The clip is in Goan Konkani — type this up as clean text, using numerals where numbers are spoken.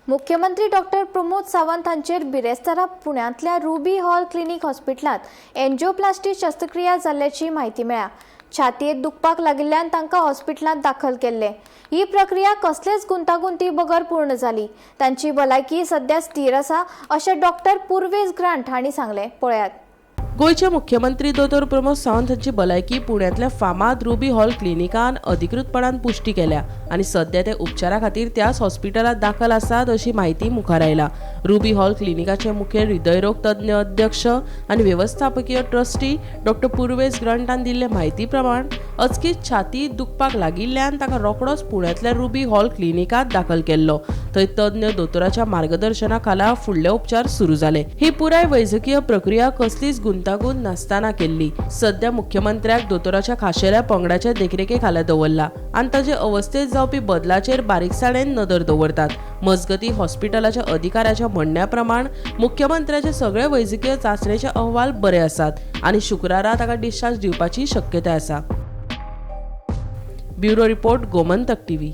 मुख्यमंत्री डॉक्टर प्रमोद सावंत हांचेर बिरेस्तारा पुण्यांतल्या रुबी हॉल क्लिनीक हॉस्पिटलांत एन्जिओप्लास्टी शस्त्रक्रिया जाल्ल्याची म्हायती मेळ्ळ्या. छातयेंत दुखपाक लागिल्ल्यान तांकां हॉस्पिटलांत दाखल केल्ले. ही प्रक्रिया कसलेच गुंतागुंती बगर पूर्ण जाली. तांची भलायकी सध्या स्थीर आसा अशें डॉक्टर पुर्वेज ग्रांट हांणी सांगलें. पळयात. गोंयचे मुख्यमंत्री दोतोर प्रमोद सावंत हांची भलायकी पुण्यांतल्या फामाद रुबी हॉल क्लिनिकान अधिकृतपणान पुष्टी केल्या आनी सध्या ते उपचारा खातीर त्याच हॉस्पिटलांत दाखल आसात अशी म्हायती मुखार आयला. रुबी हॉल क्लिनिकाचे मुखेल हृदयरोग तज्ञ अध्यक्ष आनी वेवस्थापकीय ट्रस्टी डॉक्टर पुर्वेज ग्रंटान दिल्ले म्हायती प्रमाण अचकीत छाती दुखपाक लागिल्ल्यान ताका रोखडोच पुण्यांतल्या रुबी हॉल क्लिनिकांत दाखल केल्लो. थंय तज्ञ दोतोराच्या मार्गदर्शना खाला फुडले उपचार सुरू जाले. ही पुराय वैजकीय प्रक्रिया कसलीच गुंतागुंत नासतना केल्ली. सध्या मुख्यमंत्र्याक दोतोराच्या खाशेल्या पंगडाच्या देखरेखे खाला दवरला आनी ताचे अवस्थेत जावपी बदलाचेर बारीकसाणेन नदर दवरतात. मजगती, हॉस्पिटलाच्या अधिकाऱ्याच्या म्हणण्या प्रमाण मुख्यमंत्र्याचे सगळे वैजकीय चांचणेचे अहवाल बरे आसात आनी शुक्रारा ताका डिस्चार्ज दिवपाची शक्यताय आसा. Bureau report, Gomantak TV.